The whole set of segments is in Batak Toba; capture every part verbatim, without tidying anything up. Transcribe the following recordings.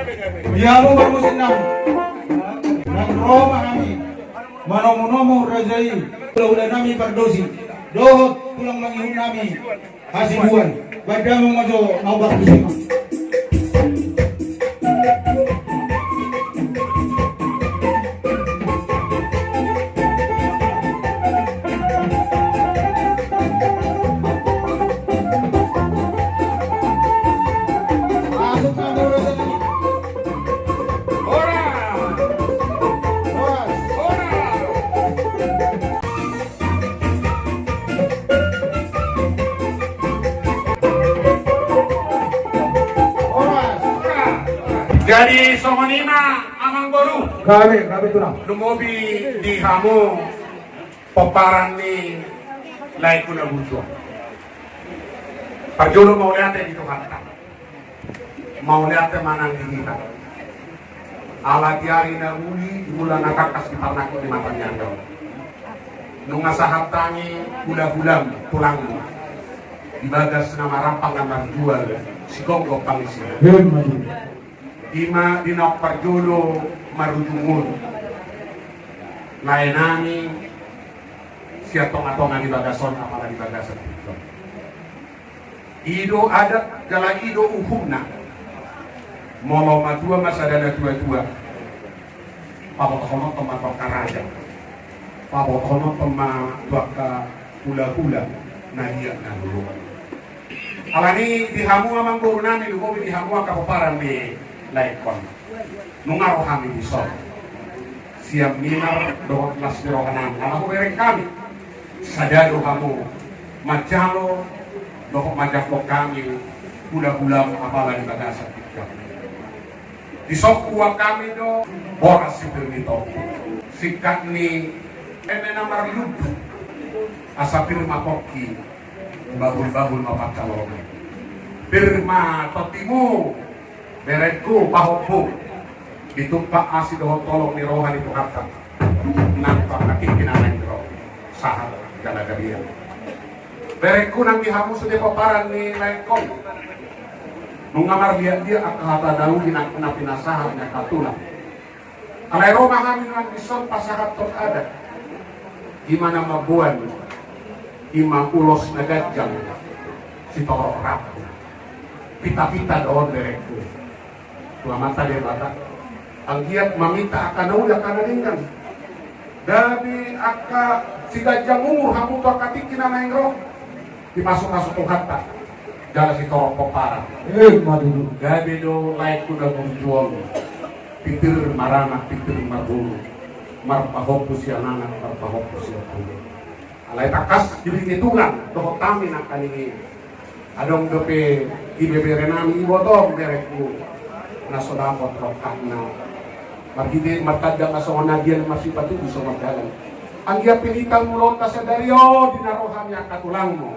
Di hamu parmusik nami, nang ro ma hami manomu-nomu raja i, hulahula nami Pardosi dohot tulang mangihut nami Hasibuan. Baen damang ma jo na umbar tu sima. Jadi songon i ma amangboru. Gabe, gabe tulang. Lumobi di hamu pomparan ni laengku na burju on. Parjolo mauliate di Tuhanta. Mauliate ma nang di hita. Ala di ari na uli, di bulan na tangkas, di parnangkok ni mata ni anda on, nunga sahat hami hulahulam tulangmu di bagas na marampang na marjual sigomgom pangisina. Ima di naung parjolo marujung ngolu lae nami sian tongatonga ni bagas on, apala di bagasan tingki on. I do adat jala i do uhumna. Molo matua ma sada natuatua, pabotohononton ma tu angka raja, pabotohononton ma tu angka hulahula na liat na lolo. Alani di hamu amangboru nami, lumobi di hamu angka pomparan ni laengkon, nunga ro hami dison sian minar dohot las ni roha nami, ala hubereng hami sada do hamu manjalo dohot manjangkon hami hulahulam apala di bagasan tingki on. Dison huboan hami do boras si pir ni topi, singkat ni eme na marlumbu, asa pir ma pongki bahulbahul ma pansalongan. Pir ma tondimu berengku, pahompu, ditumpak asi dohot holong ni roha ni Tuhanta nang tu angka tingki na naeng ro, sahat jala gabe. Berengku, nang di hamu sude pomparan ni laengkon, nunga marliatliat angka hata na uli na pinasahat ni angka tulang. Alai ro ma hami nang dison pasahathon adat, ima na mamboan, ima ulos na ganjang sitorop rambu. Pitapita do on berengku tu Amanta Debata, anggiat maminta angka na uli angka na denggan, gabe angka siganjang umur hamu tu angka tingki na naeng ro. Dipasupasu Tuhanta jala sitorop pomparan. Ima tutu. Gabe do laengku na burju on pintir maranak, pintir marboru, marpahompu sian anak, marpahompu sian boru. Alai tangkas dibege Tuhan dohot hami nangkaning i. Adong dope ibebere nami, ibotom berengku, na so dapot rongkapna marhite martanda na songon na dia, marsipatudu songon dalan. Anggiat pinintang mulaonta sadari on di na ro hami angka tulangmu,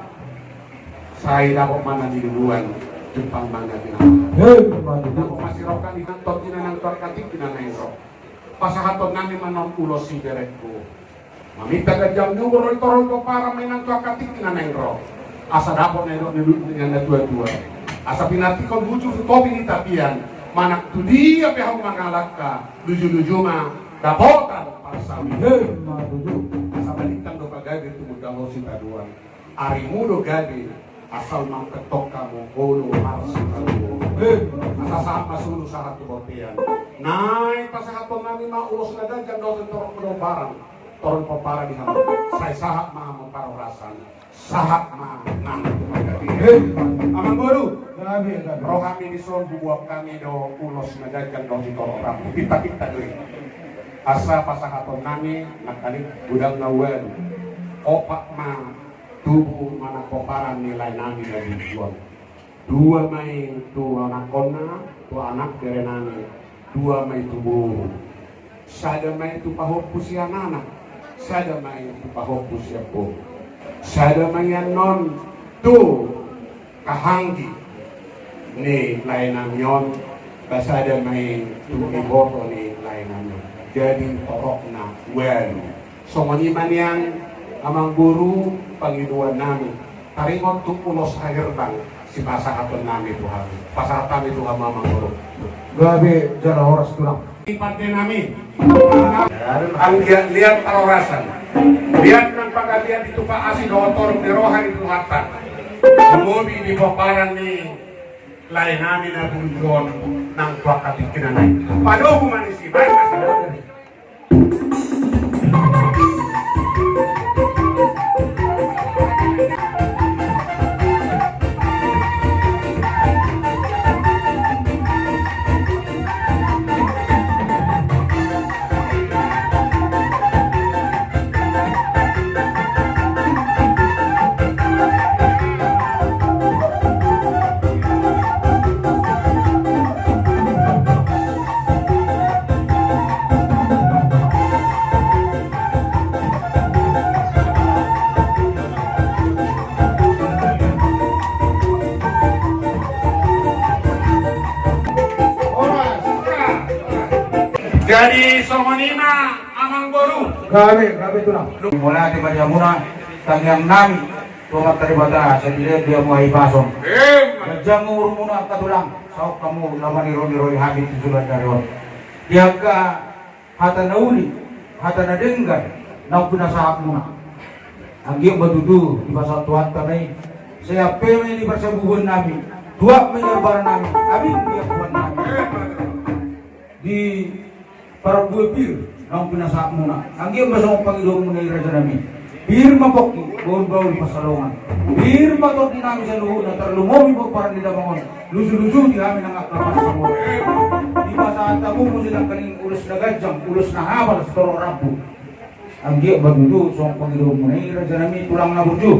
sai dapot ma na niluluan, jumpang ma na tinangkas. Hei, mantap. Dapot ma sirongkap ni nang tondi na nang tu angka tingki na naeng ro. Pasahaton nami ma non ulos i berengku, maminta ganjang ni umur, ro i torop ni pomparan ma i nang tu angka tingki na naeng ro, asa dapot na nidok ni na tuatua, asa pinantikhon bujur tu topi ni tapian, manang tu dia pe hamu mangalangka, lujuluju ma dapotan parsaulian. Hei, mantap. Asa balintang do pagabe tumundalhon sitadoan. Arimu do gabe, asal mangketok hamu olo marsipaluo. Asa sahat ma solu sahat tu bontean. Naeng pasahaton nami ma ulos na ganjang dohot torop ni pomparan, torop ni pomparan di hamu. Sai sahat ma hamu parhorasan, sahat ma nang tu pagabe. Amangboru, ro hami dison, huboan hami do ulos na ganjang dohot sitorop rambu. Pitapita do i. Asa pasahaton nami nangkaning godang na ualu. Opat ma tubu manang pomparan ni lae nami na burju on. Dua ma i tu anakkonna, tu anak bere nami, dua ma i tu boru. Sada ma i tu pahompu sian anak, sada ma i tu pahompu sian boru. Sada ma i annon tu kahanggi ni lae nami on, ba sada ma i tu iboto ni lae nami on. Jadi toropna ualu. Songon i ma nian amangboru pangidoan nami. Taringot tu ulos hahirbang sipasahaton nami tu hamu. Pasahat hami tu hamu amangboru. Gabe jala horas tulang. Di pande nami. Anggiat liat parhorasan, liat nang panggabean, ditupa asi dohot holong ni roha ni Tuhanta. Lumobi di pomparan ni lae nami na burju on nang tu angka tingki na naeng. Padomu ma disi, baen ma. Jadi songon i ma amangboru. Gabe, gabe tulang. Mauliate ma di hamuna tangiang nami tu Amanta Debata, sai dilehon di hamu hahipason. Emma. Ganjang umurmuna angka tulang, sahat hamu laho maniroi-niroi hami tu joloan ni ari on. Di angka hata na uli, hata na denggan naung pinasahatmuna, anggiat ma tutu dipasahat Tuhanta ma i. Sai ampe ma i di parsabubuan nami, tuat ma i di ampara nami, abing di ampuan nami. Di parbuat pir naung pinasahatmuna, anggiat ma songon pangidoanmuna i, raja nami. Pir ma pongki, bahulbahul pansalongan. Pir ma tondi nami saluhutna, tarlumobi pomparan ni damang on. Luju-luju di hami nang angka pansamotan. Dipasahat hamu muse nangkaning ulos na ganjang, ulos na hapal sitorop rambu. Anggiat ma tutu songon pangidoanmuna i, raja nami, tulang na burju.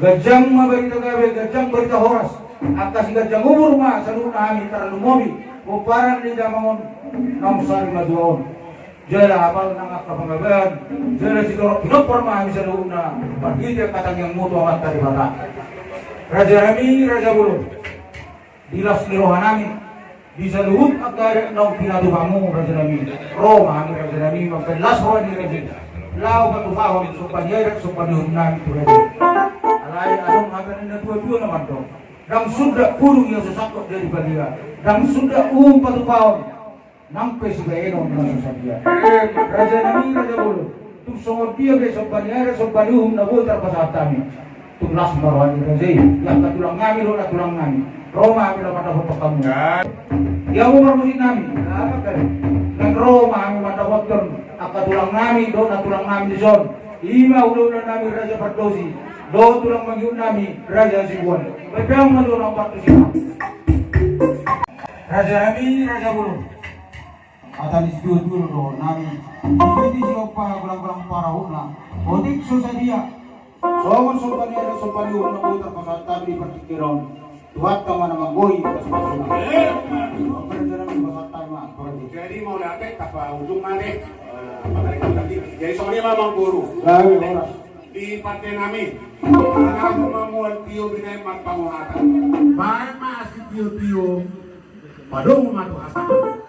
Ganjang ma barita gabe, ganjang barita horas. Angka siganjang umur ma saluhutna hami, tarlumobi pomparan ni damang on naung sari matua on. Jala hapal nang angka panggabean, jala sitorop pinompar ma hami saluhutna marhite angka tangiangmu tu Amanta Debata. Raja nami, raja bolon, di las ni roha nami, di saluhut angka adat naung pinatupamu, raja nami, ro ma hami, raja nami, mambahen las roha ni raja i, laho patupahon somba ni adat, somba ni uhum nami tu raja i. Alai adong hata ni na tua-tua na mandok: Ndang sundat pudung ia so sangkot jadi badia, ndang sundat uhum patupahon, nang pe sibahenon na so sadia. Raja nami, raja bolon, tung songon dia pe somba ni adat, somba ni uhum na boi tarpasahat hami, tung las ma roha ni raja i di angka tulang nami dohot nantulang nami. Ro ma hami laho mandapothon hamu. Di hamu parmusik nami, nang ro ma hami mandapothon angka tulang nami dohot nantulang nami dison. I ma hulahula nami Raja Pardosi dohot tulang mangihut nami Raja Hasibuan. Baen damang ma tu na partusi. Raja nami, raja bolon, hata ni situatua do dohonon nami: Disi-disi hompa, golang-golang parahutna, otik so sadia. Songon somba ni adat, somba ni uhum na boi tarpasahat hami di partingkian on, Tuhanta ma na manggohi pasupasuna. Raja nami, pasahat hami ma. Jadi mauliate, tapa ujung ma deh. Jadi songon i ma amangboru. Gabe, horas. Di pande nami, manang mamual tio binaen marpangohatan. Baen ma asi tio-tio, padomu ma tu hasahatan.